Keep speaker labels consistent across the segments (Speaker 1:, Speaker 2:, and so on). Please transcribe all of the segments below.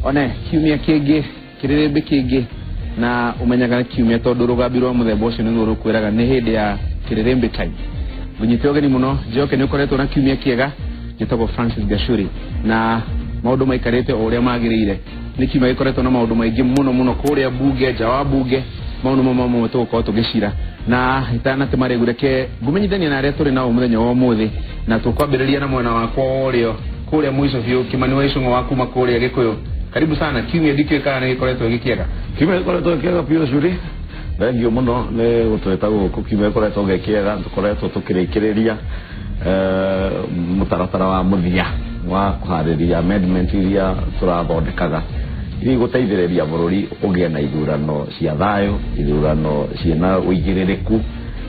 Speaker 1: One kiumia kĩngĩ kĩrĩrĩmbĩ kĩngĩ na ũmenyaga kiumia tondũ rũgambi rwa mũthemba ũcio nĩguo rũkwĩraga nĩ hĩndĩ ya kĩrĩrĩmbĩ time. Ngũnyite ũgeni mũno njoke nĩ ũkoretwo na kiumia kĩega. Njĩtagwo Francis Gachuri na maũndũ maikarĩte o ũrĩa magĩrĩire. Nĩ kiumia gĩkoretwo na maũndũ maingĩ mũno mũno kũrĩa bunge, nja wa bunge, maũndũ mamwe mamwe tũgũkorwo tũgĩcira na itanate marĩgu. Reke ngũmenyithania na arĩa tũrĩ nao mũthenya wa ũmũthĩ, na tũkwambĩrĩria na mwena wakwa wa ũrĩo kũrĩa mũico biũ, Kimani wa Icũng'wa wa kuma kũrĩa Gĩkũyũ. Karibu sana. Kiumia ndikĩũĩ kana nĩ gĩkoretwo gĩkĩega.
Speaker 2: Kiumia gĩkoretwo gĩkĩega biũ curi. Thengiũ mũno nĩ gũtwĩta gũkũ. Kiumia gĩkoretwo gĩkĩega, tũkoretwo tũkĩrĩkĩrĩria mũtaratara wa mũthia wa kũharĩria amendment iria tũrathondekaga iria igũteithĩrĩria bũrũri ũgĩe na ithurano cia thayũ, ithurano ciĩna ũigĩrĩrĩku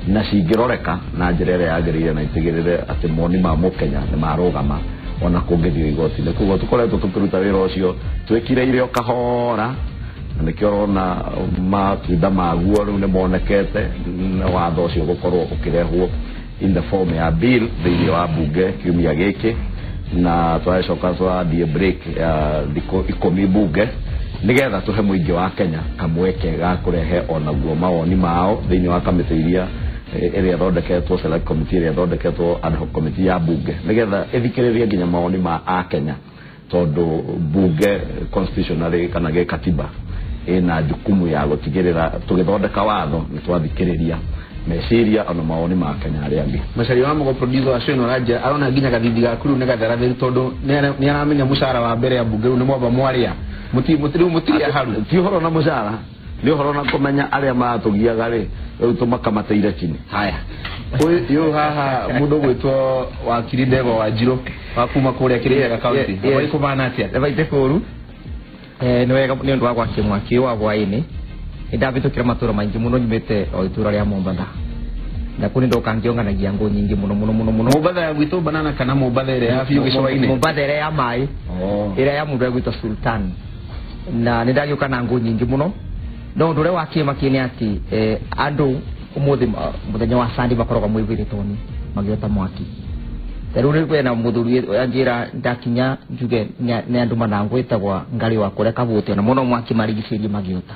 Speaker 2: na cingĩroreka na njĩra ĩrĩa yagĩrĩire, na itigĩrĩre atĩ moni ma mũkenya nĩ marũgama ona kũngĩthiĩ igoti-inĩ. Koguo tũkoretwo tũkĩruta wĩra ũcio twĩkirĩire o kahora, na nĩkĩo ũrona matunda maguo rĩu nĩ monekete na watho ũcio gũkorwo ũkĩrehwo in the form ya bill thĩinĩ wa bunge kiumia gĩkĩ, na tũracoka tũrathiĩ break ya thikũ 10 bunge nĩgetha tũhe mũingĩ wa Kenya kamweke ga kũrehe onaguo mawoni mao thĩinĩ wa kamĩtĩ iria ĩrĩa ĩthondeketwo, select committee ĩrĩa ĩthondeketwo, ad hoc committee ya bunge, nĩgetha ĩthikĩrĩrie nginya mawoni ma akenya, tondũ bunge constitutionally kana gĩkatiba ĩna jukumu ya gũtigĩrĩra tũgĩthondeka watho nĩ twathikĩrĩria meciria ona mawoni ma Kenya arĩa angĩ.
Speaker 1: Macaria wa mũgo producer wa show ĩno arona nginya gathithi gaku rĩu nĩ gatheratheru, tondũ nĩ aramenya mũcara wa mbere ya bunge rĩu nĩ mwamba mwarĩa rĩu mũtirĩa haru.
Speaker 2: Ti ũhoro na mũcara, nĩ ũhoro na kũmenya arĩa maratũgiaga rĩ, rĩu tũmakamateire chini.
Speaker 1: Haya, ũyũ haha mũndũ gwĩtwo wakiri Ndegwa wa Njirũ wa kuma kũrĩa Kirinyaga County. Yes. Kũbana atĩa?
Speaker 3: Baite kũru. Nĩ wega nĩ ũndũ wa gwakia mwaki wa hwaĩ-inĩ. Nĩ ndahĩtũkĩra matũra maingĩ mũno, nyumĩte o itũra rĩa Mombatha, na kũu nĩ ndoka ngĩonganagia ngũ nyingĩ mũno mũno mũno mũno.
Speaker 1: Mombatha ya gwitũ banana kana Mombatha ĩrĩa ya biũ gĩcũa-inĩ?
Speaker 3: Mombatha ĩrĩa ya maĩ, ĩrĩa ya mũndũ egwĩtwo Sultan, na nĩ ndagĩũka na ngũ nyingĩ mũno. No ũndũ ũrĩa wa kĩmakĩ nĩ atĩ andũ ũmũthĩ mũthenya wa Sunday makoragwo moimĩrĩtwo nĩ magĩota mwaki. Ta rĩu nĩ kwĩna mũthuri anjĩra ndakinya njuge nĩ andũ manangũ ĩtagwo Ngarĩ wa kũrĩa Kabuti, ona mũno mwaki marigicĩirie magĩota,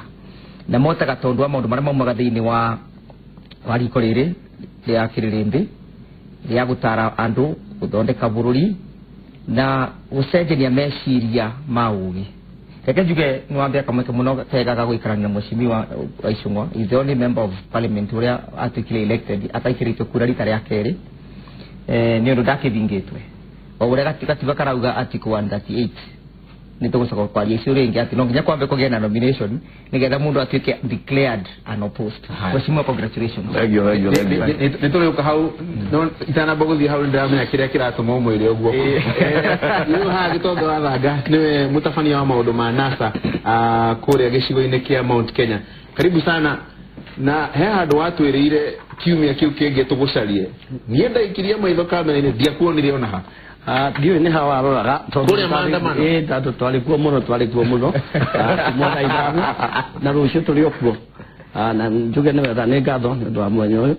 Speaker 3: na motaga tondũ wa maũndũ marĩa maumaga thĩinĩ wa riko rĩrĩ rĩa kĩrĩrĩmbĩ rĩa gũtara andũ, gũthondeka bũrũri na gũcenjania meciria ma ũgĩ. Reke njuge nĩ wambia kamweke mũno kega ga gũikarania na mheshimiwa wa Icũng'wa. Is the only member of parliament ũrĩa atuĩkire elected ataikĩrĩtwo kura rita rĩa kerĩ, nĩ ũndũ ndakĩthingĩtwe o ũrĩa gatiba karauga article 138. Nĩ tũgũcoka kwaria icio rĩngĩ atĩ no nginya kwambe kũgĩe na nomination nĩgetha mũndũ atuĩke declared unopposed. Mheshimiwa, congratulations.
Speaker 2: Thengiũ, thengiũ, thengiũ.
Speaker 1: Nĩ tũrĩũka hau, no itanamba gũthiĩ hau nĩ ndĩramenya kĩrĩa kĩratũma ũmwĩre ũguo. Rĩu haha Gĩtonga wa Thanga nĩwe mũtabania wa maũndũ ma NASA kũrĩa gĩcigo-inĩ kĩa Mount Kenya. Karibu sana. Na he handũ watwĩrĩire kiumia kĩu kĩngĩ tũgũcarie. Niĩ ndaikirie maitho kamera-inĩ ndiakuonire ona ha.
Speaker 4: Ndiũĩ nĩ ha waroraga.
Speaker 1: Kũrĩa maandamano.
Speaker 4: Ĩ, tondũ twarĩ kuo mũno, twarĩ kuo mũno kuma thaa 5 na rũciũ tũrĩ o kuo. Na njuge nĩ wega, nĩ ngatho nĩ ũndũ wa mwenya ũyũ.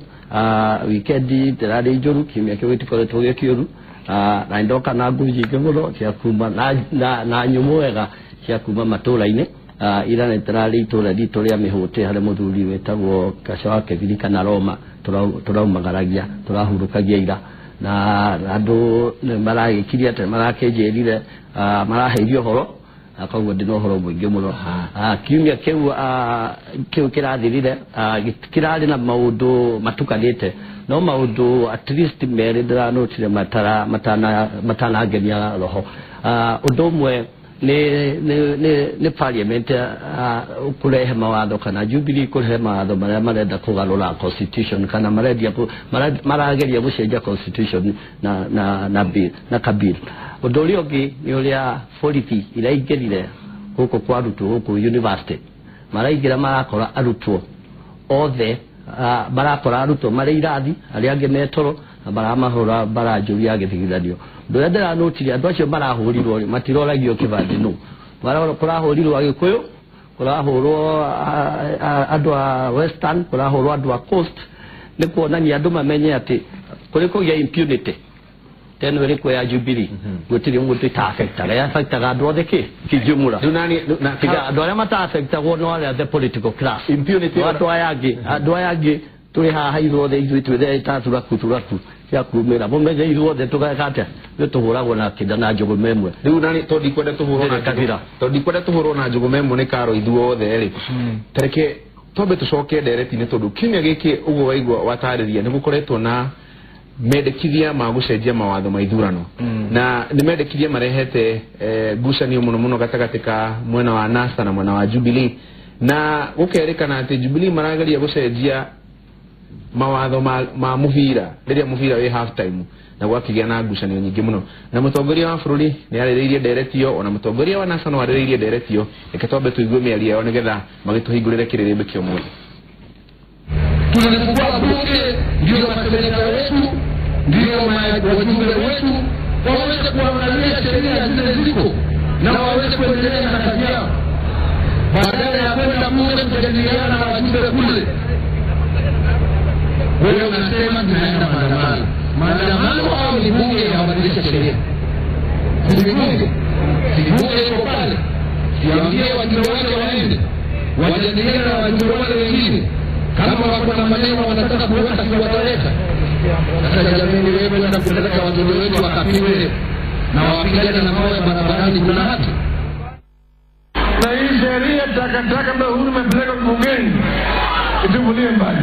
Speaker 4: Wikendi ndĩrarĩ njũru, kiumia kĩu gĩtikoretwo gĩ kĩũru. Na ndoka na ngũ nyingĩ mũno cia kuma na nyũmũ wega cia kuma matũra-inĩ. Ira nĩ tũrarĩ itũra ritũ rĩa Mĩhũtĩ harĩ mũthuri wĩtagwo Gaca wa Kĩbiri kana Roma, tũraumagaragia, tũrahurũkagia ira, na andũ nĩ maragĩkirie atĩ marakĩnjĩrire, maraheire ũhoro, na koguo ndĩna ũhoro mũingĩ mũno. Kiumia kĩu kĩu kĩrathirire kĩrarĩ na maũndũ matukanĩte, no maũndũ at least merĩ ndĩranotire matara matana matanangenia roho. Ũndũ ũmwe nĩ parliament kũrehe mawatho kana Jubilee kũrehe mawatho marĩa marenda kũgarũra constitution kana marendia marageria gũcenjia constitution na bill na kabill. Ũndũ ũrĩa ũngĩ nĩ ũrĩa borithi iraingĩrire gũkũ kwa arutwo gũkũ university, maraingĩra marakora arutwo othe, marakora arutwo marĩ irathi, arĩa angĩ metoro, na maramahũra mbara njũru ya gĩthigithanio. Ũndũ ũrĩa ndĩranotire, andũ acio marahũrirwo rĩ, matiroragio kĩbandĩ nũ. Kũrahũrirwo Agĩkũyũ, kũrahũrwo andũ a Western, kũrahũrwo andũ a Coast, nĩ kuonania andũ mamenye atĩ kũrĩ kũgĩa impunity. Teno ĩrĩkũ ya Jubilee gũtirĩ mũndũ ĩta-affectaga ya-affectaga andũ othe kĩ kijumura tiga andũ arĩa mata-affectagwo no arĩa the political class
Speaker 1: Impunity
Speaker 4: andũ aya angĩ tũrĩ haha ithuothe ithuĩ twĩthe ta turaku turaku cia kumĩra mũmenye ithuothe tũgeka atĩa nĩ tũhũragwo na kĩnda na njũgũma ĩmwe
Speaker 1: rĩu nani tondũ ndikwenda tũhũrwo na
Speaker 4: kabira
Speaker 1: tondũ ndikwenda tũhũrwo na njũgũma ĩmwe nĩ karo ithuothe rĩ tareke twambe tũcoke ndereti-inĩ tondũ kiumia gĩkĩ ũguo waigua watarĩria nĩ gũkoretwo na mendekithia ma gũcenjia mawatho ma ithurano na nĩ mendekithia marehete ngucanio mũno mũno gatagatĩ ka mwena wa NASA na mwena wa Jubilee na gũkerĩkana atĩ Jubilee marageria gũcenjia mawatho ma mũbira rĩrĩa mũbira wĩ half time na gwakĩgĩa na ngucanio nyingĩ mũno na mũtongoria wa bũrũri nĩ arĩrĩirie ndereti ĩyo ona mũtongoria wa NASA no arĩrĩirie ndereti ĩyo reke twambe tũigue mĩario yao nĩgetha magĩtũhingũrĩre kĩrĩrĩmbĩ kĩa ũmũthĩ.
Speaker 5: Tunalifungua bunge ndio maseneta wetu ndio wajumbe wetu waweze kuangalia sheria zile ziko na waweze kuendelea na kazi yao badala ya kwenda kule kujadiliana na wajumbe kule. Wewe unasema tunaenda maandamano. Maandamano au ni bunge inabadilisha sheria? Si bunge. Si bunge iko pale. Siambie wajumbe wake waende wajadiliane na wajumbe wale wengine. Kama wako na maneno wanataka kuweka siwataweka. Sasa jamii wewe kwenda kupeleka watoto wetu wakapigwe na wapigane na mawe barabarani, kuna haki?
Speaker 6: Na hii sheria takataka ambayo Uhuru amepeleka bungeni itupulie mbali.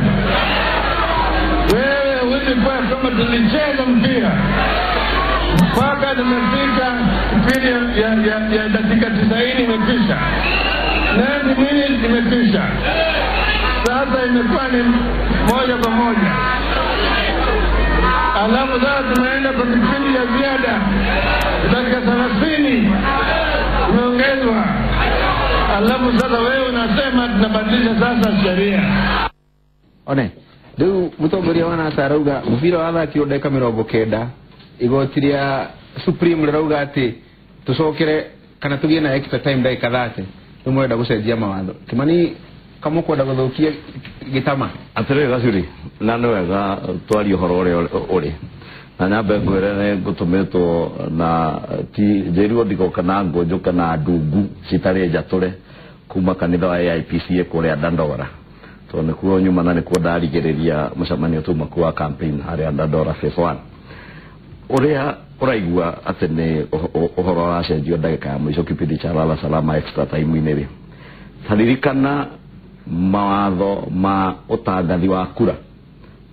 Speaker 6: Wewe huwezi kuwa kama tulicheza mpira mpaka tumefika kipindi ya dakika 90 imekwisha, 90 minutes imekwisha. Sasa imekuwa ni 1-1. Alafu sasa tunaenda kwa kipindi ya ziada dakika 30 imeongezwa. Alafu sasa wewe unasema tunabadilisha sasa sheria.
Speaker 1: One rĩu mũtongoria wa NASA arauga mũbira wathakirwo ndagĩka 90 igoti rĩa Supreme rĩrauga atĩ tũcokere kana tũgĩe na extra time ndagĩka 30 rĩu mũrenda gũcenjia mawatho. Kimani kamũkwenda gũthũkia gĩtama
Speaker 2: atĩrĩrĩ Gacuri na nĩ wega twarie ũhoro ũrĩa ũrĩ na nyambe ngwĩre nĩ ngũtũmĩtwo na ti njĩrirwo ndigoka na ngũ njũke na ndungu citarĩ njatũre kuma kanitha wa AIPCA kũrĩa Dandora tondũ nĩkuo nyuma na nĩkuo ndarigĩrĩria mũcemanio tuma kuo wa campaign harĩa Dandora phase 1 ũrĩa ũraigua atĩ nĩ ũhoro ũracenjio ndagĩka ya mũico kipindi cha lala salama extra time-inĩ rĩ taririkana mawatho ma ũtangathi wa kura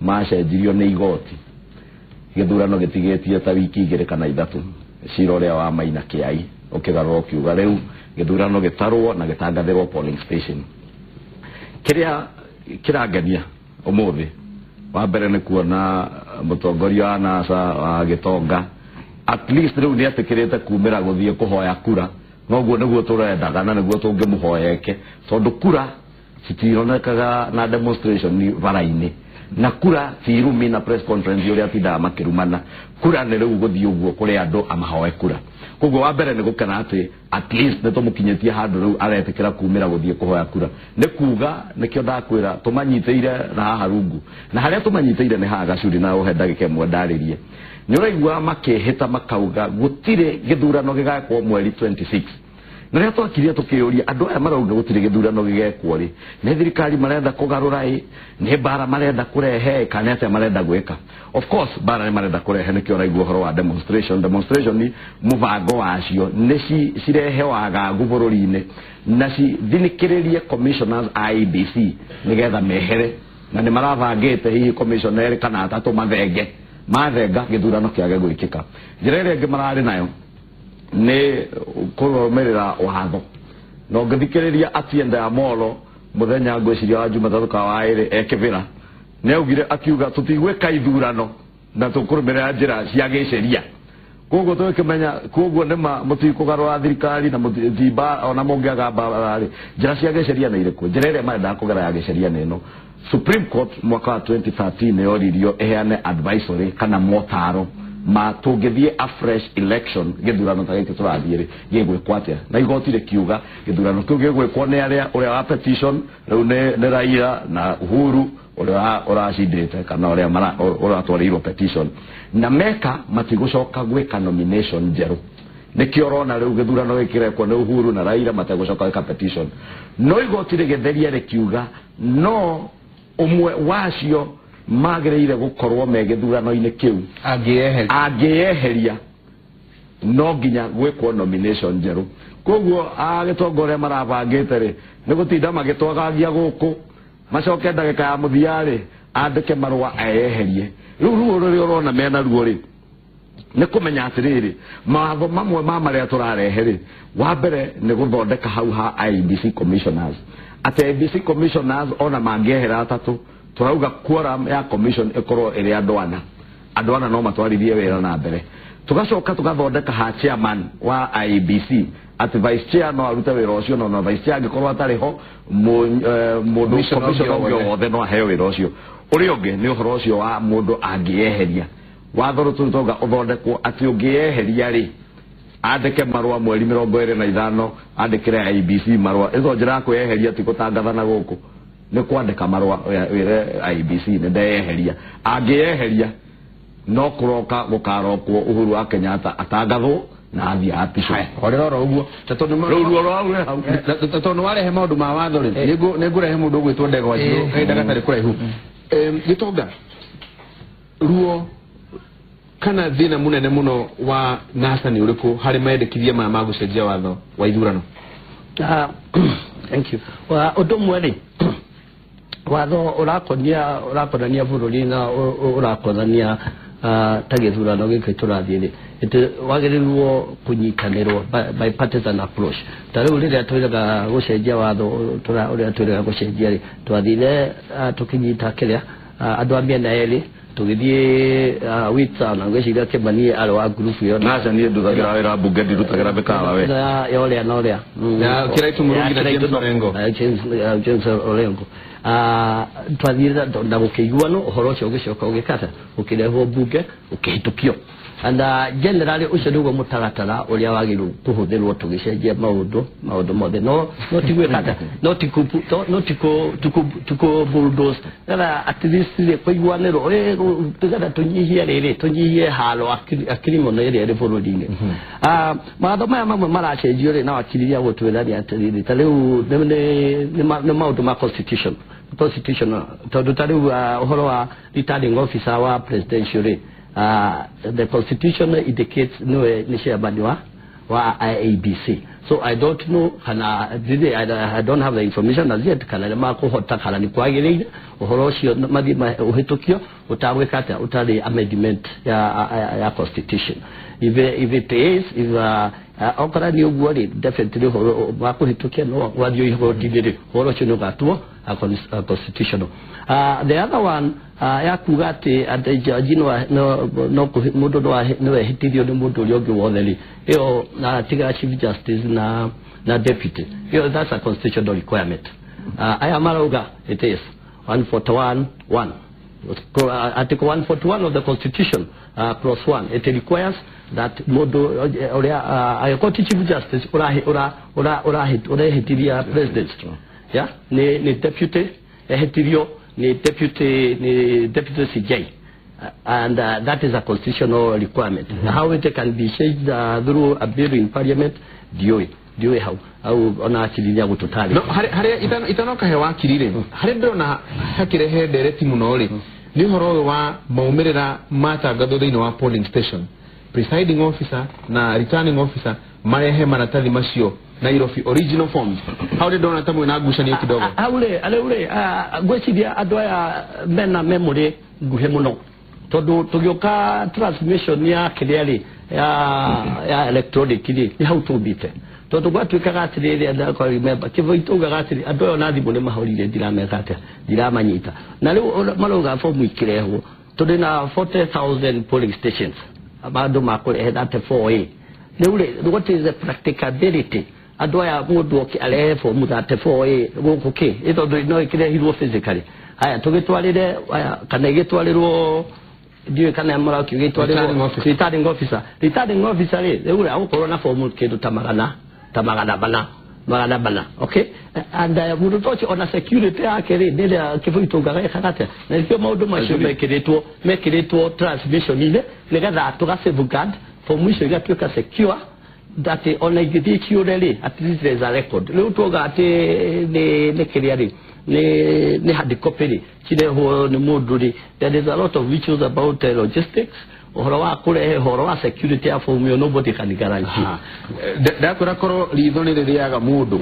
Speaker 2: macenjirio nĩ igoti gĩthurano gĩtigĩtie ta wiki 2 kana 3 cira ũrĩa wa Maina Kĩai ũkĩgarũrwo ũkiuga rĩu gĩthurano gĩtarwo na gĩtangathĩrwo polling station. Kĩrĩa kĩrangenia ũmũthĩ wa mbere nĩ kuona mũtongoria wa NASA wa Gĩtonga at least rĩu nĩ etĩkĩrĩte kumĩra gũthiĩ kũhoya kura noguo nĩguo tũrendaga na nĩguo tũngĩmũhoya eke tondũ kura citironekaga na demonstration bara-inĩ na kura ti irumi na press conference ũrĩa atindaga makĩrumana kura nĩ rĩu gũthiĩ ũguo kũrĩ andũ amahoe kura. Koguo wa mbere nĩ gũkena atĩ at least nĩ tũmũkinyĩtie handũ rĩu aretĩkĩra kumĩra gũthiĩ kũhoya kura nĩ kuga nĩkĩo ndakwĩra tũmanyitĩire na haha rungu na harĩa tũmanyitĩire nĩ haha Gacuri na ũhe ndagĩka ĩmwe ndarĩrie nĩ ũraigua makĩhĩta makauga gũtirĩ gĩthurano gĩgekwo mweri 26 na rĩrĩa twakirie tũkĩũria andũ aya marauga gũtirĩ gĩthurano gĩgekwo rĩ nĩ thirikari marenda kũgarũra ĩ nĩ mbara marenda kũrehe kana atĩa marenda gwĩka. Of course mbara nĩ marenda kũrehe nĩkĩo ũraigua ũhoro wa demonstration. Demonstration ni mũbango wacio nĩ cirehe wagagu bũrũri-inĩ na cithinikĩrĩrie commissioners a IEBC nĩgetha mehere na nĩ marabangĩte hihi commissioner kana 3 mathenge mathenga gĩthurano kĩage gwĩkĩka. Njĩra ĩrĩa ĩngĩ mararĩ nayo nĩ kũrũmĩrĩra watho na ũngĩthikĩrĩria Atienda ya Molo mũthenya ngwĩciria wa Jumatatũ ka wa ĩrĩ ekĩbĩra nĩ augire akiuga tũtigwĩka ithurano na tũkũrũmĩrĩra njĩra cia gĩceria koguo tũgĩkĩmenya koguo nĩma mũtikũgarũra thirikari na mũtimba ona mũngĩaga mbara rĩ njĩra cia gĩceria nĩ irĩkũ. Njĩra ĩrĩa marendaga kũgera ya gĩceria nĩ ĩno. Supreme Court mwaka wa 2013 yoririo ĩheane advisory kana motaro ma tũngĩthiĩ a fresh election gĩthurano ta gĩkĩ tũrathiĩ rĩ gĩgwĩkwo atĩa na igoti rĩkiuga gĩthurano kĩu gĩgwĩkwo nĩ arĩa ũrĩa wa petition rĩu nĩ Raila na Uhuru ũrĩa ũracindĩte kana ũrĩa ũratwarĩirwo petition na meka matigũcoka gwĩka nomination njerũ. Nĩkĩo ũrona rĩu gĩthurano gĩkĩrekwo nĩ Uhuru na Raila mategũcoka gwĩka petition. No igoti rĩgĩtheria rĩkiuga no ũmwe wacio magĩrĩire gũkorwo me gĩthurano-inĩ kĩu angĩyeheria no nginya gwĩkwo nomination njerũ. Koguo agĩtonga ũrĩa marabangĩte rĩ nĩ gũtinda magĩtwagagia gũkũ macoke ndagĩka ya mũthia rĩ andĩke marũa eyeherie. Rĩu ruo rũrĩa ũrona mena ruo rĩ nĩ kũmenya atĩrĩrĩ mawatho mamwe ma marĩa tũrarehe rĩ, wa mbere nĩ gũthondeka hau ha IEBC commissioners, atĩ IEBC commissioners ona mangĩehera atatũ tũrauga quorum ya commission ĩkorwo ĩrĩ andũ ana, andũ ana no matwarithie wĩra na mbere. Tugacoka tugathondeka ha chairman wa IEBC atĩ vice chair no arute wĩra ũcio, no vice chair angĩkorwo atarĩ ho mũndũ commissioner ũngĩ wothe no aheo wĩra ũcio. Ũrĩa ũngĩ nĩ ũhoro ũcio wa mũndũ angĩyeheria. Watho rũtũtonga ũthondekwo atĩ ũngĩyeheria rĩ andĩke marũa mweri 25 andĩkĩre IEBC marũa. Ĩzo njĩra ya kwĩyeheria ti gũtangathana gũkũ, nĩ kwandĩka marũa wĩre IEBC nĩ ndeyeheria. Angĩyeheria no kũroka gũkarokwo Uhuru wa Kenyatta atangathwo na athiĩ apicwo.
Speaker 1: Horera oro ũguo tondũ warehe maũndũ ma watho rĩ nĩ ngũrehe mũndũ ũgwĩtwo Ndegwa Njirũ kahinda gatarĩ kũraihu. Gĩtonga, ruo kana thĩna mũnene mũno wa NASA nĩ ũrĩkũ harĩ mendekithia maya ma gũcenjia watho wa ithurano?
Speaker 4: Thank you. Ũndũ ũmwe rĩ, watho ũrakonania bũrũri na ũrakonania ta gĩthurano gĩkĩ tũrathiĩ rĩ, wagĩrĩirwo kũnyitanĩrwo bipartisan approach. Ta rĩu rĩrĩa twĩraga gũcenjia watho ũrĩa twĩraga gũcenjia rĩ, twathire tũkĩnyita kĩrĩa andũ a mĩena yerĩ tũgĩthiĩ Witsa na ngwĩciria Kĩmani arĩ wa group ĩyo.
Speaker 2: Naca niĩ ndutagĩra wĩra mbunge ndirutagĩra mĩkawa we.
Speaker 4: Ya ũrĩa na ũrĩa.
Speaker 1: Ya Kiraitu Mũrungi na James Orengo.
Speaker 4: James Orengo. Twathire na gũkĩiguanwo ũhoro ũcio ũgĩcoka ũgĩkata ũkĩrehwo mbunge ũkĩhĩtũkio. And generally ũcio nĩguo mũtaratara ũrĩa wagĩrĩirwo kũhũthĩrwo tũgĩcenjia maũndũ mothe. No ti gwĩka no ti kũ bulldoze nĩgetha at least rĩ kũiguanĩrwo nĩgetha tũnyihie rĩrĩ tũnyihie haro akiri mũno ĩrĩa ĩrĩ bũrũri-inĩ. Mawatho maya mamwe maracenjio rĩ na wakiri agũtwĩra nĩ atĩrĩrĩ ta rĩu nĩ maũndũ ma constitution tondũ ta rĩu ũhoro wa returning officer wa presidential rĩ, the constitution indicates ni chairman wa IEBC. So I don't know kana I don't have the information as yet kana nĩ makũhota kana nĩ kwagĩrĩire ũhoro ũcio mathiĩ ũhĩtũkio ũtagwĩka atĩa ũtarĩ amendment ya constitution. If it is if okorwo nĩ ũguo rĩ, definitely ũhoro wakũhĩtũkia no wathiĩ igoti-inĩ rĩ, ũhoro ũcio nĩ ũgatuo constitutional. The other one ya kuga atĩ jaji no mũndũ no ehĩtithio nĩ mũndũ ũrĩa ũngĩ wothe rĩ, ĩyo tiga chief justice na deputy, ĩyo that's a constitutional requirement. Aya marauga it is 141(1). Article 141 of the Constitution, clause 1, it requires that mũndũ ũrĩa angĩkorwo ti chief justice ũrehĩtithia president, yeah, ni deputy ehĩtithio ni deputy CJ, and that is a constitutional requirement. How it can be changed through a bill in parliament, ndiũĩ hau au ona akiri nĩ agũtũtarĩria.
Speaker 1: No harĩa itanoka he wakiri rĩ, harĩa ndĩrona hakĩrehe ndereti mũno rĩ nĩ ũhoro ũyũ wa maumĩrĩra matangathwo thĩinĩ wa polling station, presiding officer na returning officer marehe maratathi macio Nairobi original forms. Hau rĩ ndona ta mwĩna ngucanio kidogo.
Speaker 4: Hau rĩ ngwĩciria andũ aya mena memory nguhĩ mũno tondũ tũgĩũka transmission ya kĩrĩa rĩ ya electronic rĩ nĩ hau tũmbĩte tondũ gwatuĩkaga atĩrĩrĩ andũ remember Kĩboi taugaga atĩrĩ andũ aya ona thimũ nĩ mahorire ndirameka atĩa ndiramanyita na rĩu marauga fomu ikĩrehwo tũrĩ na 40,000 polling stations andũ makũrehe 34A. Rĩu rĩ what is the practicability andũ aya mũndũ oke arehe fomu 34A gũkũ kĩ tondũ no ĩkĩrehirwo physically haya tũgĩtwarĩre kana ĩgĩtwarĩrwo ndiũĩ kana mũrakiuga ĩtwarĩrwo returning officer rĩ rĩu agũkorwo na fomu kĩndũ ta magana 400 400, okay, and mũndũ ta ũcio ona security yake rĩ nĩrĩa kĩbũitũnga gekaga atĩa, na nĩkĩo maũndũ macio mekĩrĩtwo transmission-inĩ nĩgetha tũga safeguard form icio igatuĩka secure, atĩ ona ingĩthiĩ ciũre rĩ, at least there is a record. Rĩu tuoga atĩ nĩ kĩrĩa rĩ, nĩ hard copy rĩ, cirehwo nĩ mũndũ rĩ, there is a lot of issues about logistics, ũhoro wa kũrehe, ũhoro wa security ya form ĩyo, nobody can guarantee.
Speaker 1: Ndakwĩra korwo ritho nĩ rĩrĩaga mũndũ,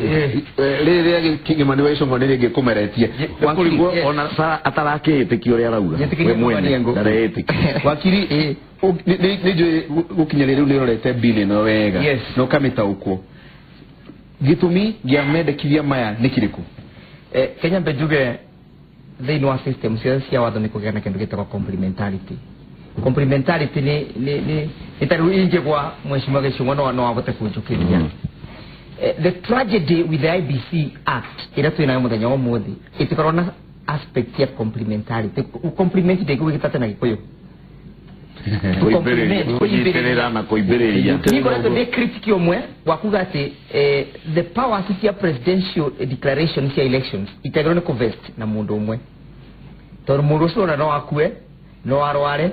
Speaker 1: rĩrĩ rĩa Kĩmani wa Ichung'wa nĩ rĩngĩkũmeretie.
Speaker 2: Wakiri ona atarakĩĩtĩkia ũrĩa arauga we mwene ndareĩtĩkia.
Speaker 1: Wakiri, nĩ njũĩ gũkinya rĩu nĩ ũrorete bill ĩno wega na ũkamĩtaũkwo, gĩtũmi gĩa mendekithia maya nĩ kĩrĩkũ?
Speaker 3: Kenya mbe njuge thĩinĩ wa system ciothe cia watho nĩ kũgĩa na kĩndũ gĩtagwo complementarity. Complementarity nĩ ta rĩu ingĩgwa mheshimiwa Gĩchung'wa no ahote kũnjũkĩria. The tragedy with the IEBC Act ĩrĩa twĩ nayo mũthenya wa ũmũthĩ, ĩtikorwo na aspect ya complementarity. Complement ndĩngĩgwĩta na Gĩkũyũ.
Speaker 2: Kũnyitĩrĩra na kũimbĩrĩria.
Speaker 3: Niĩ ngoretwo ndĩ critic ũmwe wa kuga atĩ the powers cia presidential declaration cia elections itiagĩrĩirwo nĩ kũvest na mũndũ ũmwe, tondũ mũndũ ũcio ona no akue, no arware,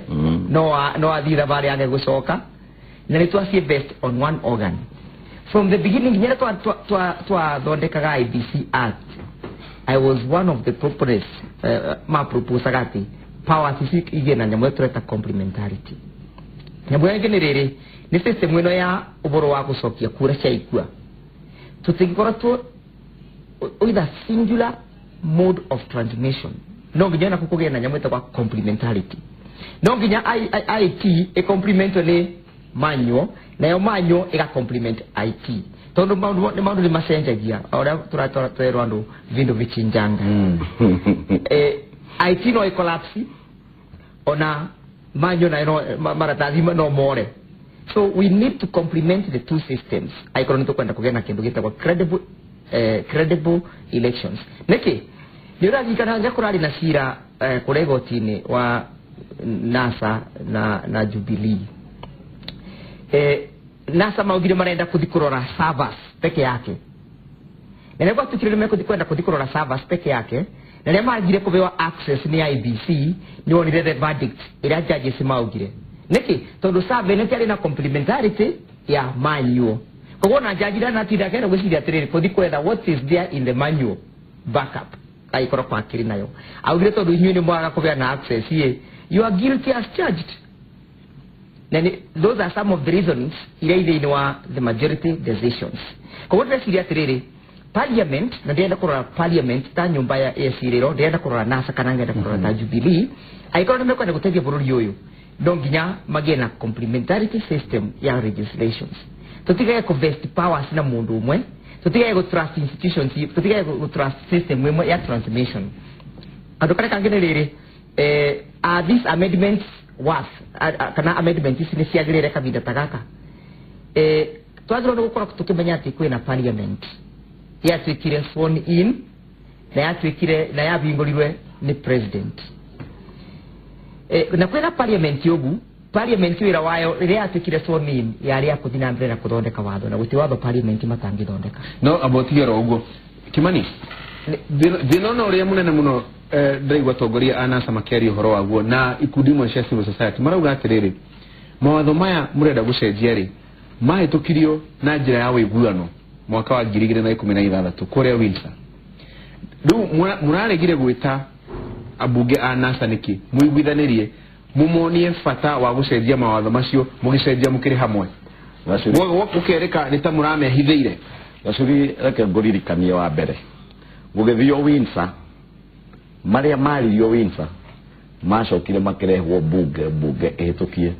Speaker 3: no athiĩ thabarĩ age gũcoka, na nĩ twacie vest on one organ from the beginning. Nginya twathondekaga IEBC Act, I was one of the proponents ma proposaga atĩ powers ici igĩe na nyamũ ĩyo tũreta complementarity. Nyamũ ĩyo ĩngĩ nĩ rĩrĩ, nĩ system ĩno ya ũhoro wa gũcokia kura cia ikua, tũtingĩkorwo tũ with a singular mode of transmission, no nginya nakuo kũgĩe na nyamũ ĩtagwo complementarity. No nginya IT ĩcomplementwo nĩ manual, nayo manual ĩga complement IT, tondũ maũndũ nĩ macenjagia o ũrĩa tũratwerwo andũ vindu vichinjanga. IT no ĩcollapse, ona manual nayo no maratathi no more, so we need to complement the two systems aikorwo nĩ tũkwenda kũgĩa na kĩndũ gĩtagwo credible elections. Nĩkĩ nĩ ũraririkana nja kũrarĩ na cira kũrĩa igoti-inĩ wa NASA na Jubilee? NASA maugire marenda kuthi kũrora servers peke yake, na rĩrĩa gwatuĩkire nĩ mekũthi kwenda kuthi kũrora servers peke yake, na rĩrĩa magire kũheo access nĩ IEBC, nĩ wonire the verdict ĩrĩa judges maugire. Nĩkĩ? Tondũ survey nĩ kĩarĩ na complementarity ya manual, koguo na jaji ndanatinda akĩenda gwĩciria atĩrĩrĩ kũthi kwetha what is there in the manual backup aikorwo kwakĩrĩ nayo, augire tondũ inyuĩ nĩ mwaga kũheana access ĩ, you are guilty as charged. Na those are some of the reasons iria thĩinĩ wa the majority decisions. Koguo ndĩreciria atĩrĩrĩ, parliament, na ndĩrenda kũrora parliament ta nyũmba ya ĩcirĩro, ndĩrenda kũrora NASA kana ngenda kũrora ta Jubilee, angĩkorwo nĩ mekwenda gũteithia bũrũri ũyũ, no nginya magĩe na complementarity system ya legislations. Tũtigage kũvest powers na mũndũ ũmwe, tũtigage gũ trust institutions, tũtigage gũ trust system ĩmwe ya transmission. Andũ karĩa kangĩ nĩ rĩrĩ, are these amendments worth, kana amendment ici nĩ ciagĩrĩire kahinda ta gaka? Twagĩrĩirwo nĩ gũkorwo tũkĩmenya atĩ kwĩna parliament yatuĩkire sworn in na yatuĩkire na yahingũrirwe nĩ president, na kwĩna parliament ũgu, parliament wĩra wayo rĩrĩa yatuĩkire sworn in yarĩ ya kũthiĩ na mbere na kũthondeka watho, na gũtirĩ watho parliament matangĩthondeka.
Speaker 1: No amba ũtige oro ũguo, Kimani, thĩna ona ũrĩa mũnene mũno ndĩraigua atongoria a NASA makĩaria ũhoro waguo na ikundi imwe cia civil society marauga atĩrĩrĩ, mawatho maya mũrenda gũcenjia rĩ, mahĩtũkirio na njĩra ya ũiguano mwaka wa 2016 kũrĩa Windsor. Rĩu mũraregire gwĩta ambunge a NASA nĩkĩ mũiguithanĩrie mũmonie bata wa gũcenjia mawatho macio, mũgĩcenjia mũkĩrĩ hamwe, gũkerĩka nĩ ta mũramehithĩire?
Speaker 2: Gacuri, reke ngũririkanie, wa mbere gũgĩthio Windsor, marĩa maririo Windsor macokire makĩrehwo bunge ĩhĩtũkie,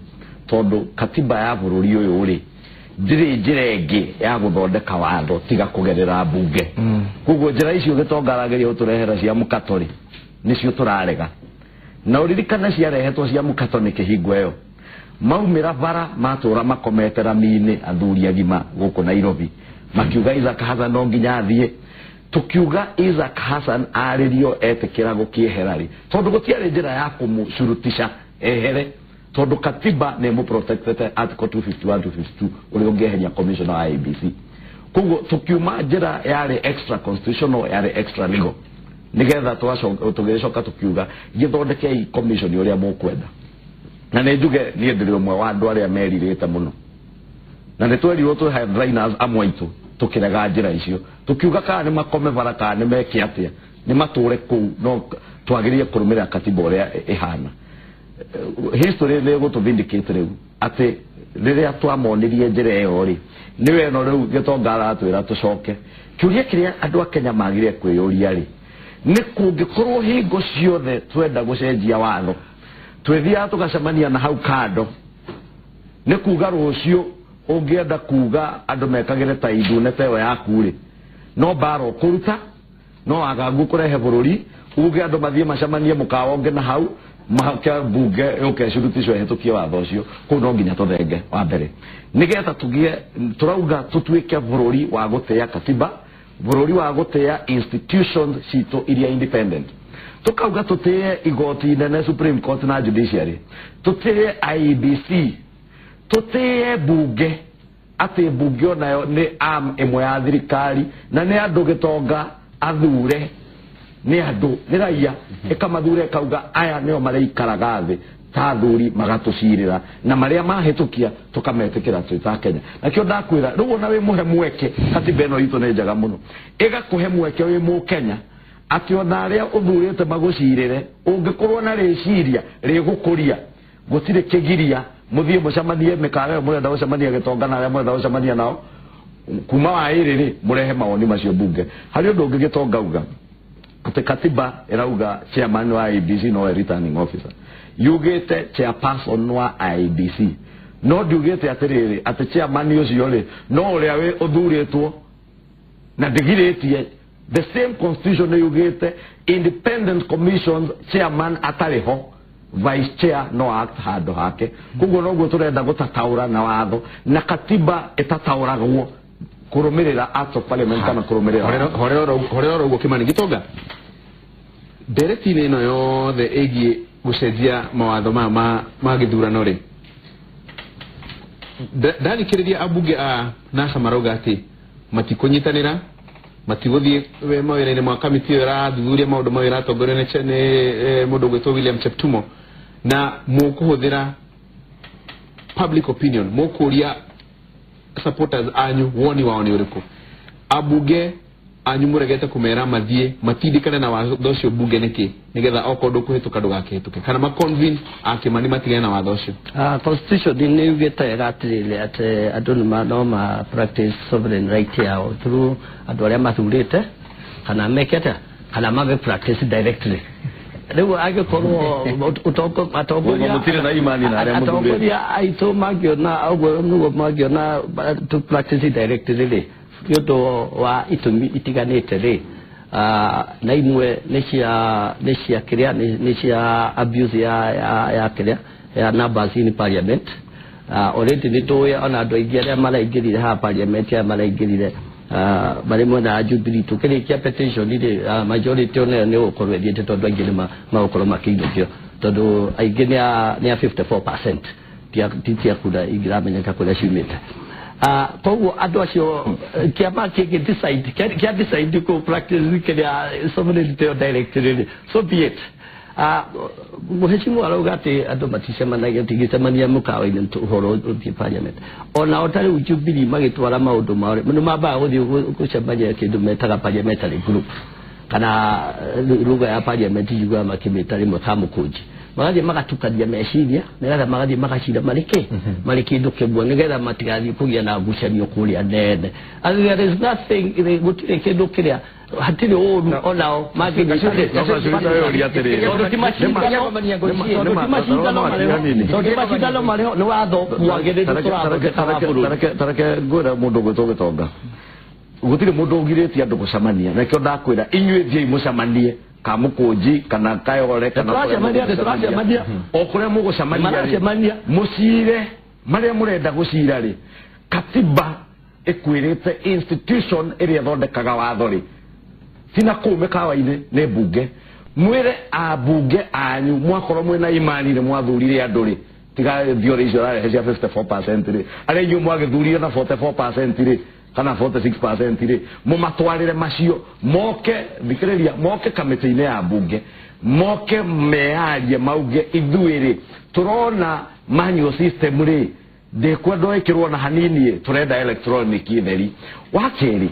Speaker 2: tondũ katiba ya bũrũri ũyũ rĩ, ndirĩ njĩra ĩngĩ ya gũthondeka watho tiga kũgerera bunge. Koguo njĩra icio gĩtonga arageria gũtũrehera cia mũkato rĩ, nĩcio tũrarega. Na ũririkane ciarehetwo cia mũkato nĩ kĩhingo ĩyo maumĩra bara matũra makomete rami-inĩ athuri agima gũkũ Nairobi makiuga Isaac Hassan no nginya athiĩ. Tukiuga Isaac Hassan arĩrio etĩkĩra gũkĩehera rĩ, tondũ gũtiarĩ njĩra ya kũmũcurutisha ehere, tondũ katiba nĩ ĩmũprotectete article 251 252 ũrĩa ũngĩeheria commissioner wa IEBC. Koguo tukiuma njĩra yarĩ extra constitutional, yarĩ extra legal, nigetha tũgĩcoka tũkiuga gĩthondekei commission ũrĩa mũkwenda. Na nĩ njuge niĩ ndĩrĩ ũmwe wa andũ arĩa merirĩte mũno, na nĩ twerirwo twĩ headliners amwe aitũ tũkĩrega njĩra icio, tũkiuga kana nĩ makome bara kana nĩ meke atĩa, nĩ matũre kũu, no twagĩrĩire kũrũmĩrĩra katiba ũrĩa ĩhana. History nĩ ĩgũtũ-vindicate rĩu atĩ rĩrĩa twamonirie njĩra ĩyo rĩ, nĩwe ĩno rĩu Gĩtonga aratwĩra tũcoke. Kĩũria kĩrĩa andũ a Kenya magire kwĩyũria rĩ, nĩ kũngĩkorwo hingo ciothe twenda gũcenjia watho twĩthiaga tũgacemania na hau kando, nĩ kuga rũciũ ũngĩenda kuga andũ mekagĩre ta ithune ta ĩyo yaku rĩ, no mbara ũkũruta, no wagagu kũrehe bũrũri, uge andũ mathiĩ macemanie mũkawa ũngĩ na hau mahake mbunge yũke ĩcuruticwo ĩhĩtũkie watho ũcio. Kũu no nginya tũthenge wa mbere, nĩgetha tũgĩe tũrauga tũtuĩke bũrũri wa gũtĩa katiba, bũrũri wa gũtĩa institutions citũ iria independent. Tũkauga tũtĩe igoti inene Supreme Court na judiciary, tũtĩe IEBC, tũtĩe mbunge, atĩ mbunge onayo nĩ arm ĩmwe ya thirikari na nĩ andũ Gĩtonga athure, nĩ andũ nĩ raia ĩkamathure ĩkauga aya nĩo marĩikaraga thĩ ta athuri magatũcirĩra na marĩa mahĩtũkia tũkametĩkĩra twĩ ta Kenya. Nakĩo ndakwĩra rĩu ona wĩ mũhe mweke, katiba ĩno itũ nĩ njega mũno, ĩgakũhe mweke wĩ mũkenya atĩ ona arĩa ũthurĩte magũcirĩre ũngĩkorwo na rĩciria rĩgũkũria gũtirĩ kĩgiria mũthiĩ mũcemanie mĩkawa ĩyo mũrenda gũcemania Gĩtonga na arĩa mũrenda gũcemania nao kuma wa ĩrĩ rĩ, mũrehe mawoni macio mbunge. Harĩ ũndũ ũngĩ Gĩtonga uga atĩ katiba ĩrauga chairman wa IEBC no returning officer, yugĩte chairperson wa IEBC, no ndiugĩte atĩrĩrĩ atĩ chairman ũcio rĩ no ũrĩa wĩ ũthurĩtwo na ndigirĩtie. The same constitution yugĩte independent commissions chairman atarĩ ho, vice chair no act handũ hake. Koguo noguo tũrenda gũtataũra na watho na katiba ĩtataũragwo kũrũmĩrĩra Act of Parliament kana kũrũmĩrĩra
Speaker 1: horera oro ũguo. Kĩmani Gĩtonga, ndereti-inĩ ĩno yothe ĩgiĩ gũcenjia mawatho maya ma gĩthurano rĩ, ndathikĩrĩria ambunge a NASA marauga atĩ matikũnyitanĩra, matigũthiĩ mawĩra-inĩ ma kamĩtĩ ĩyo ĩrathuthuria maũndũ mau ĩratongorio nĩ mũndũ ũgwĩtwo William Cheptumo, na mũkũhũthĩra public opinion, mũkũria supporters anyu woni wao nĩ ũrĩkũ. Ambunge anyu mũregete kũmera mathiĩ matindĩkane na watho ũcio mbunge nĩkĩ, nĩgetha okorwo ndũkũhĩtũka ndũgakĩhĩtũke, kana ma-convince akĩmani matigane na watho ũcio?
Speaker 4: Constitution nĩ yugĩte wega atĩrĩrĩ atĩ andũ nĩ no ma practice sovereign right yao through andũ arĩa mathurĩte, kana meke atĩa, kana mame practice directly. Rĩu angĩkorwo atongoria aitũ mangĩona ũguo nĩguo mangĩona to practice directly rĩ, nĩ ũndũ wa itũmi itiganĩte rĩ, na imwe nĩ cia kĩrĩa nĩ cia abuse ya kĩrĩa ya numbers in parliament. Already nĩ tũĩ ona andũ aingĩ arĩa maraingĩrire haha parliament arĩa maraingĩrire marĩ mwena wa Jubilee, tũkĩrĩkia petition rĩ, majority onayo nĩ gũkorwo ĩthiĩte, tondũ aingĩ nĩ magũkorwo makĩinũkio, tondũ aingĩ nĩ a 54% ti cia kura ingĩramenyeka kũrĩa ciumĩte. Koguo andũ acio kĩama kĩngĩ decide kĩa decide kũ practice kĩrĩa sovereignty ĩyo directly rĩ, so be it. Mũhecimu arauga atĩ andũ maticemanagia, tigĩcemania mũkawa-inĩ ũhoro ũthiĩ parliament. Ona o ta rĩu Jubilee magĩtwara maũndũ mao nĩ mambaga gũthiĩ gũcemania kĩndũ metaga parliamentary group, kana lugha ya parliament yugaga makĩmĩta rĩmwe kamũkũnji, magathiĩ magatukania meciria nĩgetha magathiĩ magacira marĩ kĩ marĩ kĩndũ kĩmwe, nĩgetha matigathiĩ kũgĩa na ngucanio kũrĩa nene. And there is nothing, gũtirĩ kĩndũ kĩrĩa hatirĩ ũru onao mangĩnyitanĩra, tondũ ti macindano marĩho, nĩ watho mwagĩrĩru tũrathondeka wa bũrũri.
Speaker 2: Tareke ngwĩre mũndũ ũgwĩtwo Gĩtonga, gũtirĩ mũndũ ũgirĩtie andũ gũcemania, nakĩo ndakwĩra inyuĩ thiĩi mũcemanie kamũkũnji kana kayore kana o kũrĩa mũgũcemania mũcire marĩa mũrenda gũcira rĩ, katiba ĩkwĩrĩte institution ĩrĩa ĩthondekaga watho rĩ, tina kũu mĩkawa-inĩ nĩ mbunge. Mwĩre ambunge anyu mwakorwo mwĩna imani nĩ mwathurire andũ rĩ, tiga theory icio ũrarehe cia 54% rĩ, arĩa inyuĩ mwagĩthurire na 44% rĩ, kana 46% rĩ, mũmatwarĩre macio moke, thikĩrĩria, moke kamĩtĩ-inĩ ya mbunge, moke mearie mauge ithuĩ rĩ tũrona manual system rĩ ndĩkwenda ĩkĩrwo na hanini, tũrenda electronic theri. Wa kerĩ,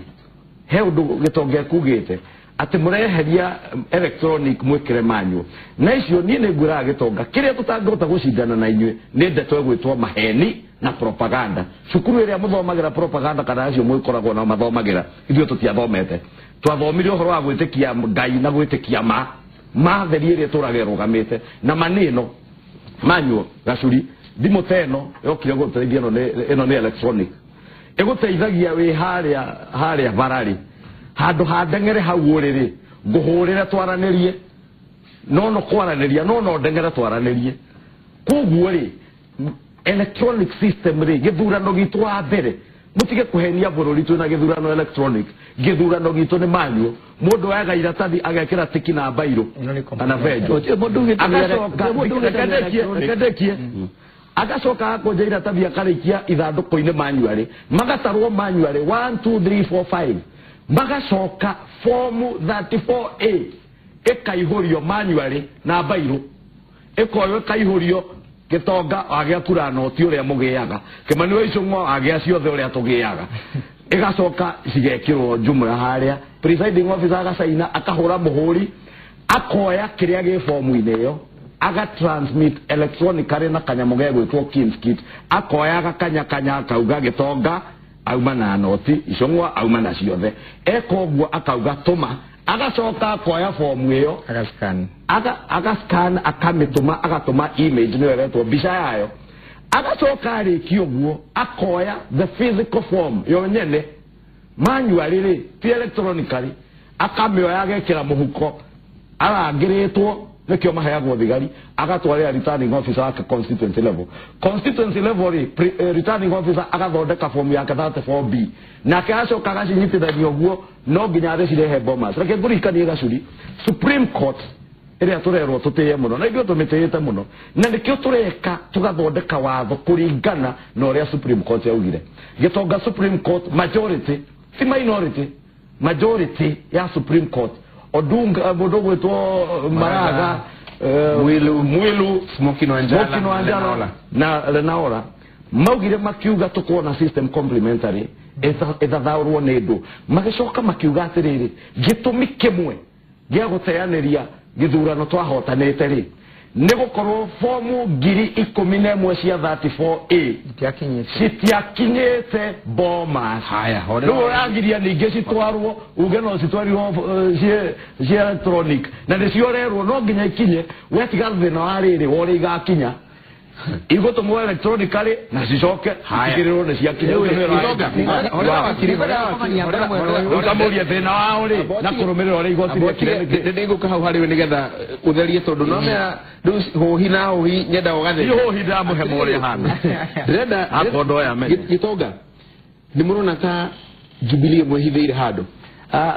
Speaker 2: he ũndũ Gĩtonga ekugĩte atĩ mũreheria electronic mwĩkĩre manual, na icio niĩ nĩ ngwĩraga Gĩtonga kĩrĩa tũtangĩhota gũcindana na inyuĩ nĩ ndeto ĩgwĩtwo maheni na propaganda. Cukuru ĩrĩa mũthomagĩra propaganda kana acio mwĩkoragwo nao mathomagĩra, ithuĩ tũtiathomete, twathomire ũhoro wa gwĩtĩkia Ngai na gwĩtĩkia ma theri ĩrĩa ĩtũraga ĩrũgamĩte na manĩno manual. Gacuri, thimũ ta ĩno yokire gũteithia, ĩno nĩ electronic, ĩgũteithagia wĩ harĩa bararĩ handũ ha ndeng'ere hau ũrĩrĩ ngũhũrĩre twaranĩrie, no kwaranĩria no ndeng'ere twaranĩrie. Koguo rĩ, electronic system rĩ, gĩthurano gitũ wa mbere mũtige kũhenia bũrũri twĩna gĩthurano electronic, gĩthurano gitũ nĩ manual. Mũndũ oyaga iratathi agekĩra tiki na mbairũ kana benjo, agacoka agacoka akũnja iratathi akarĩkia ithandũkũ-inĩ manually, magatarwo manually 1 2 3 4 5, magacoka fomu 34A ĩkaihũrio manually na mbairũ, ĩkoywo ĩkaihũrio. Gĩtonga wagĩa kura noti ũrĩa mũgĩaga, Kĩmani wa Icũng'wa wagĩa ciothe ũrĩa tũgĩaga, ĩgacoka cigekĩrwo jumla harĩa, presiding officer agacaina, akahũra mũhũri, akoya kĩrĩa gĩ fomu-inĩ ĩyo aga transmit electronically na kanyamũ gegwĩtwo KIEMS kit, akoya agakanyakanya akauga Gĩtonga auma na noti, Icũng'wa auma na ciothe. Eka ũguo akauga tũma, agacoka akoya fomu ĩyo
Speaker 1: agascan,
Speaker 2: agascan, akamĩtũma, agatũma image nĩyo ĩretwo mbica yayo. Agacoka arĩkia ũguo akoya the physical form yo nyene manually rĩ, ti electronically, akamĩoya agekĩra mũhuko arangĩrĩtwo, nĩkĩo maheagwo thigari, agatwarĩra returning officer wake constituency level. Constituency level rĩ, returning officer agathondeka fomu yake 34B, nake acoka agacinyitithania ũguo, no nginya agĩcirehe Bomas. Reke ngũririkanie Gacuri, Supreme Court ĩrĩa tũrerwo tũtĩye mũno na ithuĩ tũmĩtĩĩte mũno, na nĩkĩo tũreka tũgathondeka watho kũringana na ũrĩa Supreme Court yaugire. Gĩtonga, Supreme Court majority, ti minority, majority ya Supreme Court, Odunga, mũndũ ũgwĩtwo Maraga,
Speaker 1: Mwilu,
Speaker 2: Mwilu,
Speaker 1: Smokin Wanjala,
Speaker 2: Smokin Wanjala na Lenaola, maugire makiuga tũkuona system complementary ĩthathaũrwo nĩ ndũ. Magĩcoka makiuga atĩrĩrĩ, gĩtũmi kĩmwe gĩa gũteanĩria gĩthurano twahotanĩte rĩ, nĩ gũkorwo fomu 11,000 cia 34A citiakinyĩte Bomas. Rĩu ũragiria ningĩ citwarwo uge no citwarirwo ci electronic, na nĩcio ũrerwo no nginya ikinye. Wetiga thĩna wa rĩrĩ wa ũrĩa igakinya, igũtũmwo electronically na cicoke citigĩrĩrwo nĩ ciakinya. Ũkamũria thĩna wao rĩ na kũrũmĩrĩra ũrĩa igoti rĩekire.
Speaker 1: Nĩngũka hau harĩ we nĩgetha ũtherie, tondũ no mera rĩu hũhi na hũhi nyenda ũgathe.
Speaker 2: Hũhi ndamũhe mũrĩa hana
Speaker 1: ndĩrenda
Speaker 2: akondo ya menya.
Speaker 1: Gĩtonga, nĩ mũrona ta Jubilee mwĩhithĩire handũ?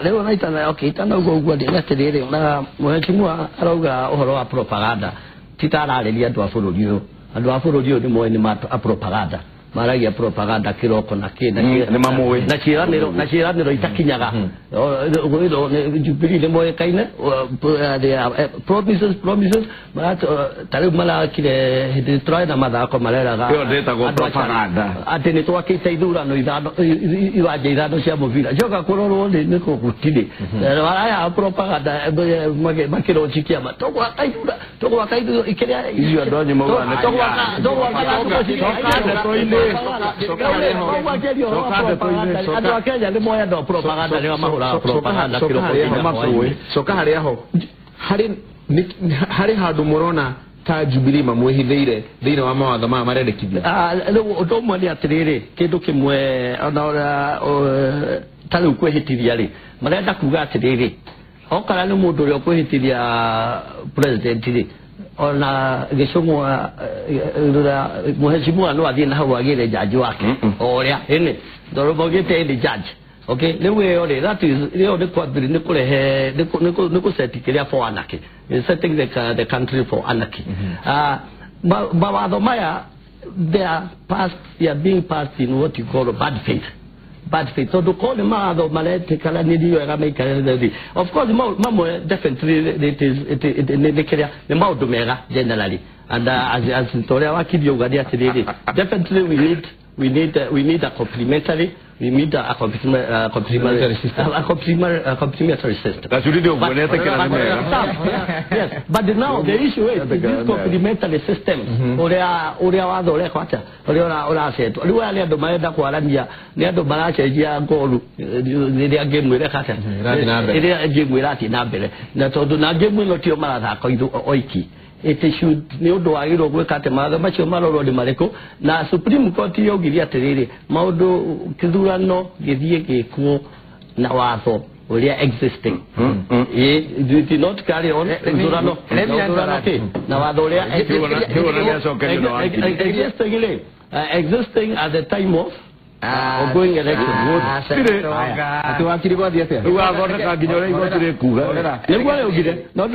Speaker 4: Rĩu ona itana, okay, itanauga ũguo ndĩ atĩrĩrĩ, na mheshimiwa arauga ũhoro wa propaganda, ti ta ararĩria andũ a bũrũri ũyũ. Andũ a bũrũri ũyũ nĩ moĩ nĩ a propaganda, maragia propaganda kĩroko na kĩ
Speaker 2: na
Speaker 4: ciĩranĩro, na ciĩranĩro itakinyaga. Jubilee nĩ moĩkaine, promises, promises. Ta rĩu marakire hĩndĩ tũrarĩ na mathako, mareraga
Speaker 2: Ĩyo ndĩtagwo propaganda.
Speaker 4: Atĩ nĩ twakĩte ithurano ithano, iwanja ithano cia mũbira, coka kũrorwo nĩ gũtirĩ. Maraya propaganda makĩronji kĩama, tũgwaka ithura, tũgwaka ithura kĩrĩa
Speaker 2: Icio andũ anyu maugaga nĩ
Speaker 4: tũgwaka. Andũ a Kenya nĩ moĩ andũ a propaganda nĩo mahũraga propaganda kĩroko nginya hwaĩ-inĩ.
Speaker 1: Coka harĩa ho harĩ handũ mũrona ta Jubilee mamwĩhithĩire thĩinĩ wa mawatho maya marendekithia?
Speaker 4: Rĩu ũndũ ũmwe nĩ atĩrĩrĩ, kĩndũ kĩmwe ona ũrĩa ta rĩu kwĩhĩtithia rĩ, marenda kuga atĩrĩrĩ, okara nĩ mũndũ ũrĩa ũkwĩhĩtithia president rĩ, ona Gĩcũng'wa mheshimiwa no athiĩ na hau agĩre jaji wake o ũrĩa ĩnĩ tondũ maugĩte ĩnĩ judge. Okay, rĩu ĩyo rĩ, that is ĩyo nĩ kwambĩrĩria nĩ kũrehe nĩ kũset kĩrĩa for anarchy. It's setting the country for anarchy. Mawatho maya, they are passed, they are being passed in what you call bad faith. bad faith tondu ko ni mawatho maretĩkanĩrio wega maikarĩre. Of course mamwe definitely it is it nĩ kĩrĩa nĩ maũndũ mega generally, and as toria wakiri uga nĩ atĩrĩrĩ, definitely we need a complementary we need a complementary system, a complementary system.
Speaker 2: Gacurire ũguo nĩetĩkĩra nĩ mega.
Speaker 4: Yes, but now the issue is this complementary system ũrĩa watho ũrekwo atĩa, ũrĩa ũracetwo rĩu. Aya nĩ andũ marenda kwarania, nĩ andũ maracenjia ngoru rĩrĩa ngĩmu ĩreka atĩa, ĩrĩa ngĩmu ĩrathiĩ na mbere, na tondũ na ngĩmu ĩno tio marathaka oiki. It should nĩ ũndũ wagĩrĩirwo gwĩka atĩ mawatho macio marorwo nĩ marĩkũ, na Supreme Court yaugire atĩrĩrĩ, maũndũ kĩthurano gĩthiĩ gĩkwo na watho ũrĩa existing. It did not carry on ithurano na watho ũrĩa existing rĩ, existing at the time of ongoing election.
Speaker 1: Atĩ wakiri gwathiĩ atĩa?
Speaker 2: Rĩu athondeka nginya ũrĩa igoti rĩkuga.
Speaker 4: Nĩguo rĩugire no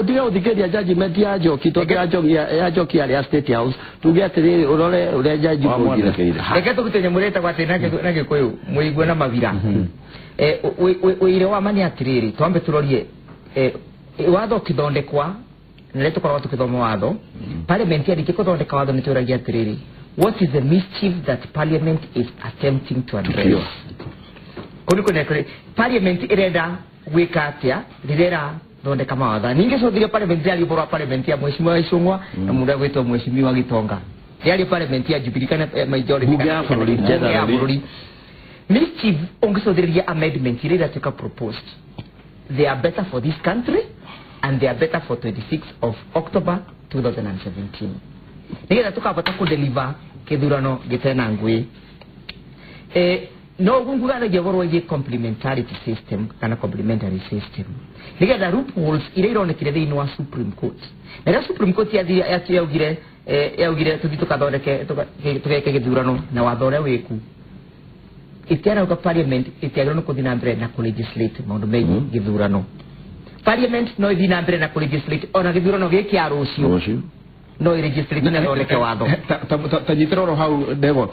Speaker 4: ũtige gũthikĩrĩria judgment ya Njoki, tondũ ya Njoki yarĩ ya State House. Tuge atĩrĩrĩ, ũrore ũrĩa jaji augire.
Speaker 3: Reke tũgute nyamũ ĩrĩa ĩtagwo atĩ na Gĩkũyũ mũigue na mawira. Ũira wa ma nĩ atĩrĩrĩ, twambe tũrorie watho ũkĩthondekwa, na rĩrĩa tũkoragwo tũkĩthoma watho, parliament yarĩkia kũthondeka watho, nĩ tũragia atĩrĩrĩ, what is the mischief that parliament is attempting to address? Kũu nĩ parliament ĩrenda gwĩka atĩa rĩrĩa ĩrathondeka mawatho? Ningĩ cũthire parliament yaria ũhoro wa parliament ya Mheshimiwa Icũng'wa na mũndũ agwĩtwo Mheshimiwa Gitonga, yaria parliament ya Jubilee kana majority.
Speaker 1: Bunge ya bũrũri.
Speaker 3: Bunge ya bũrũri. Mischief ũngĩcũthĩrĩria amendment iria iratuĩka proposed, they are better for this country and they are better for 26th of October 2017, nigetha tukabota kudeliver kithurano gitena ngui. No ũguo ngugathagia ũhoro wĩgiĩ complementarity system kana complementary system, nigetha loopholes iria ironekire thĩinĩ wa Supreme Court, na rĩrĩa Supreme Court yaugire tũthiĩ tũkathondeke tũgeke gĩthurano na watho ũrĩa wĩku, itiarauga parliament itiagĩrĩirwo nĩ kũthiĩ na mbere na kũlegislate maũndũ megiĩ gĩthurano. Parliament no ĩthiĩ na mbere na kũlegislate ona gĩthurano gĩkĩ ya rũciũ, no ĩlegislate na ĩthondeke watho.
Speaker 1: Ta nyitĩra oro hau, ndegwa.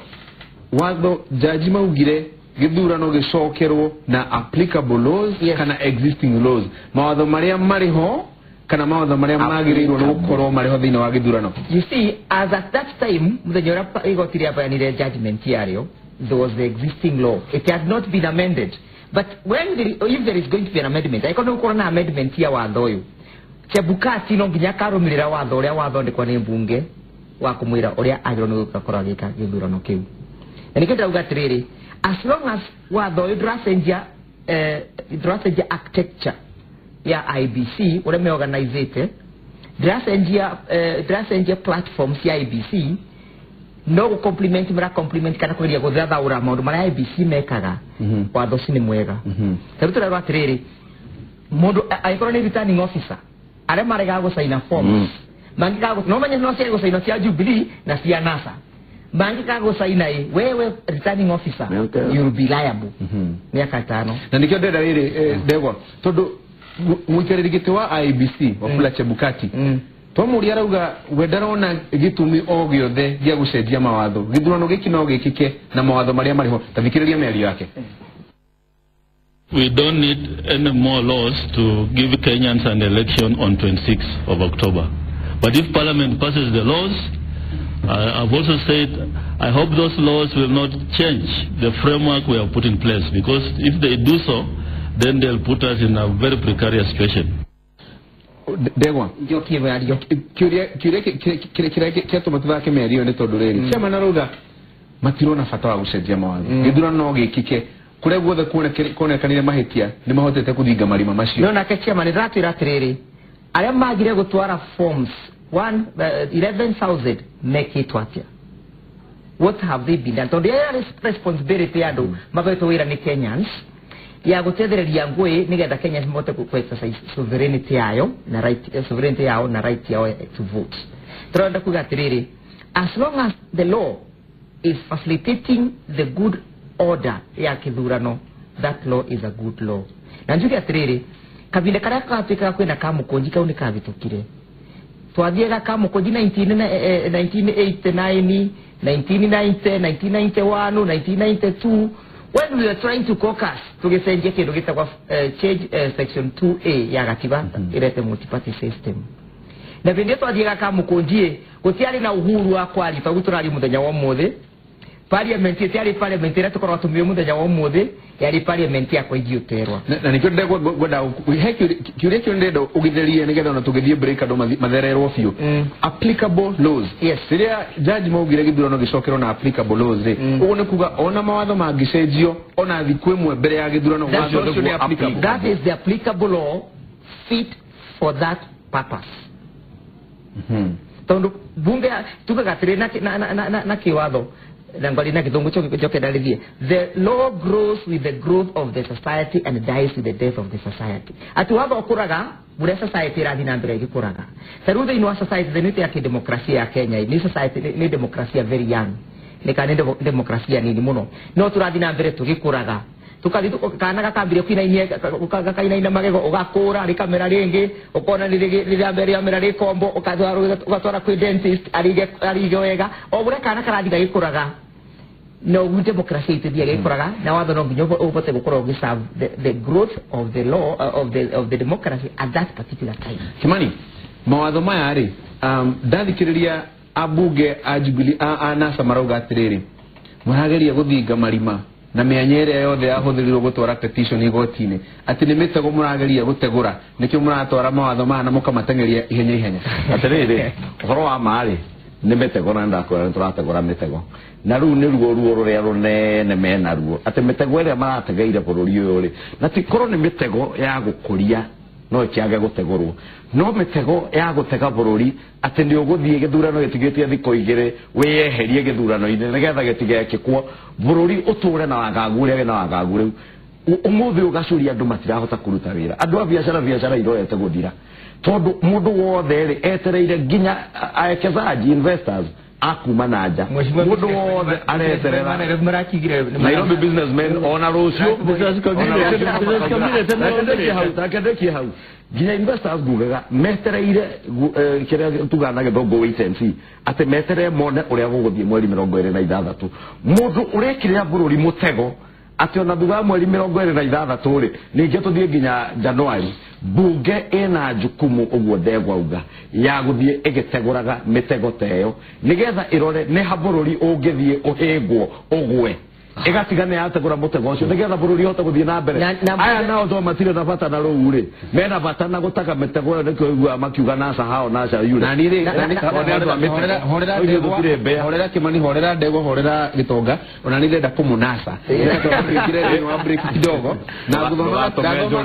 Speaker 1: Watho jaji maugire gĩthurano gĩcokerwo na applicable laws kana existing laws, mawatho marĩa marĩ ho kana mawatho marĩa magĩrĩirwo nĩ gũkorwo marĩ ho thĩinĩ wa gĩthurano.
Speaker 3: You see, as at that time, mũthenya ũrĩa igoti rĩaheanire judgment yarĩo, there was the existing law. It had not been amended. But when there, if there is going to be an amendment, angĩkorwo nĩ gũkorwo na amendment ya watho ũyũ, Chebukati no nginya akarũmĩrĩra watho ũrĩa wathondekwo nĩ mbunge wa kũmwĩra ũrĩa agĩrĩirwo nĩ gũkorwo agĩka gĩthurano kĩu. Na nĩkĩo ndĩrauga atĩrĩrĩ, as long as watho ũyũ ndũracenjia architecture ya IEBC ũrĩa meorganizĩte, ndĩracenjia platform cia IEBC, no gũ complement mara complement kana kũgeria gũthathaũra maũndũ marĩa IEBC mekaga, watho ũcio nĩ mwega. Tarĩu tũrerwo atĩrĩrĩ, mũndũ angĩkorwo nĩ returning officer, arĩa maregaga gũcaina forms mangĩkaga, no menye no cia gũcaina cia Jubilee na cia NASA, mangĩkaga gũcaina ĩ, wewe returning officer, you will be liable mĩaka 5.
Speaker 1: Na nĩkĩo ndĩrenda rĩrĩ, ndegwa, tondũ mũikarĩri gĩtĩ wa IEBC Wafula Chebukati twamũria arauga we ndarona gĩtũmi o gĩothe gĩa gũcenjia mawatho, gĩthurano gĩkĩ no gĩkĩke na mawatho marĩa marĩ ho. Ta thikĩrĩria mĩario yake.
Speaker 7: We don't need any more laws to give Kenyans an election on 26th of October. But if Parliament passes the laws, I've also said I hope those laws will not change the framework we have put in place, because if they do so, then they'll put us in a very precarious situation.
Speaker 1: Ndegwa,
Speaker 3: Njokie mĩario.
Speaker 1: Kĩũria kĩrĩa kĩatũma tũthake mĩario nĩ tondũ rĩrĩ, chairman arauga matirona bata wa gũcenjia mawatho, gĩthurano no gĩkĩke kũrĩa guothe kuonekanire mahĩtia nĩ mahotete kũthinga marima macio.
Speaker 3: No nake chairman ndĩratwĩra atĩrĩrĩ, arĩa magire gũtwara forms 11,000 mekĩtwo atĩa? What have they been done? Tondũ ĩrĩa responsibility ya andũ mahetwo wĩra nĩ Kenyans ya gũtethereria ngũĩ nĩgetha Kenyans mahote ku exercise sovereignty yayo na right, sovereignty yao na right yao to vote. Tũrenda kuga atĩrĩrĩ, as long as the law is facilitating the good order ya kĩthurano, that law is a good law. Na njuge atĩrĩrĩ, kavinda karĩa gatuĩkaga kwĩna kamũkũnji kau nĩ kahĩtũkire. Twathiaga kamũkũnji 1989, 1990, 1991, 1992, When we are trying to caucus tugicenjia kindu gitagwa change section 2A ya gatiba irete multi-party system. Na vindi twathiaga Kamukunji gutiari na uhuru wa kwaria tondu turari muthenya wa umuthi. Parliament itiari parliament ira tukorwo tumio muthenya wa umuthi yari parliament ya kwaigioterwa.
Speaker 1: Na nikio ndegwa ngwenda he kiuria kio ndenda ugitherie nigetha ona tugithie break andu mathererwo biu. Applicable laws.
Speaker 3: Yes.
Speaker 1: Riria judge maugire githurano gicokerwo na applicable laws ri uguo ni kuga ona mawatho mangicenjio ona thiku imwe mbere ya githurano watho ucio ni applicable.
Speaker 3: That is the applicable law fit for that purpose. Tondu bunge tugaga atiri na kiwatho na ngwari na githungu choke ndarithie. The law grows with the growth of the society and dies with the death of the society. Ati watho ukuraga buria society irathi na mbere igikuraga. Ta riu thiini wa society thiini ya kidemokrasia ya Kenya ni society ni demokrasia very young, ni kana ni demokrasia nini muno, no turathi na mbere tugikuraga. Tukathi kana gakambiria kuinainia gakainaina magego ugakura rikamera ringi ukona riramera rikombo ugatwara kwi dentist arige wega o buria kana karathi gagikuraga. No good democracy ithiaga gikuraga na watho no nginya ubote gukorwo ugiserve the growth of the law of the democracy at that particular time.
Speaker 1: Kimani, mawatho maya ri ndathikiriria abunge a Jubilee a NASA marauga atiriri murageria guthinga marima na mĩanya ĩrĩa yothe yahũthĩrirwo gũtwara petition igoti-inĩ atĩ nĩ mĩtego mũrageria gũtegũra nĩkĩo mũratwara mawatho maya na mũkamateng'eria ihenya ihenya.
Speaker 2: Atĩrĩrĩ, ũhoro wa ma-rĩ nĩ mĩtego na ndakwĩra nĩ tũrategũra mĩtego na rĩu nĩ ruo ruo rũrĩa rũnene mena ruo atĩ mĩtego ĩrĩa marategeire bũrũri ũyũ rĩ na ti korwo nĩ mĩtego ya gũkũria no ĩkĩage gũtegũrwo no mĩtego ya gũtega bũrũri atĩ nĩ ũgũthiĩ gĩthurano gĩtigĩtie thikũ igĩrĩ wĩyeherie gĩthurano-inĩ nĩgetha gĩtigekĩkwo bũrũri ũtũre na wagagu ũrĩa wĩna wagagu rĩu ũmũthĩ ũgacuria andũ matirahota kũruta wĩra andũ a biacara biacara irorete gũthira tondũ mũndũ wothe rĩ etereire nginya aekezaji investors akuma na nja mũndũ wothe areterera Nairobi businessmen ona rũciũ ndekie hau nginya investors ngugaga metereire kĩrĩa tugaga na gĩthũngũ wait and see atĩ meterere mone ũrĩa gũgũthiĩ mweri 26 mũndũ ũrekĩrĩra bũrũri mũtego atĩ ona thutha wa mweri 26 rĩ ningĩ tũthiĩ nginya Januari bunge ĩna jukumu ũguo ndegwa uga ya gũthiĩ ĩgĩtegũraga mĩtego ta ĩyo nĩgetha ĩrore nĩ ha bũrũri ũngĩthiĩ ũhĩngwo ũgwe ĩgatiga nĩ yategũra mũtego ũcio nĩgetha bũrũri ũhote gũthiĩ na mbere. Aya nao to matirĩ na bata na rũu rĩ mena bata na gũtega mĩtego ĩyo nĩkĩo ũiguaga makiuga NASA hao NASA yule.
Speaker 1: Na niĩ rĩ horera Kimani, horera Ndegwa, horera Gĩtonga, ona niĩ ndĩrenda kũmũnasa tũingĩre thĩinĩ wa break kidogo na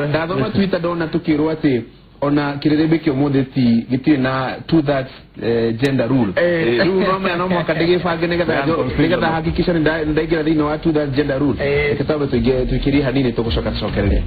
Speaker 1: ndathoma Twitter ndona tũkĩrwo atĩ ona kĩrĩrĩmbĩ kĩa ũmũthĩ ti gĩtirĩ na 2/3 gender rule. Rĩu no maya no mũhaka ndĩgĩbange nĩgetha hakikisha nĩ ndaingĩra thĩinĩ wa 2/3 gender rule. Reke twambe tũikĩrie hanini tũgũcoka tũcokererie.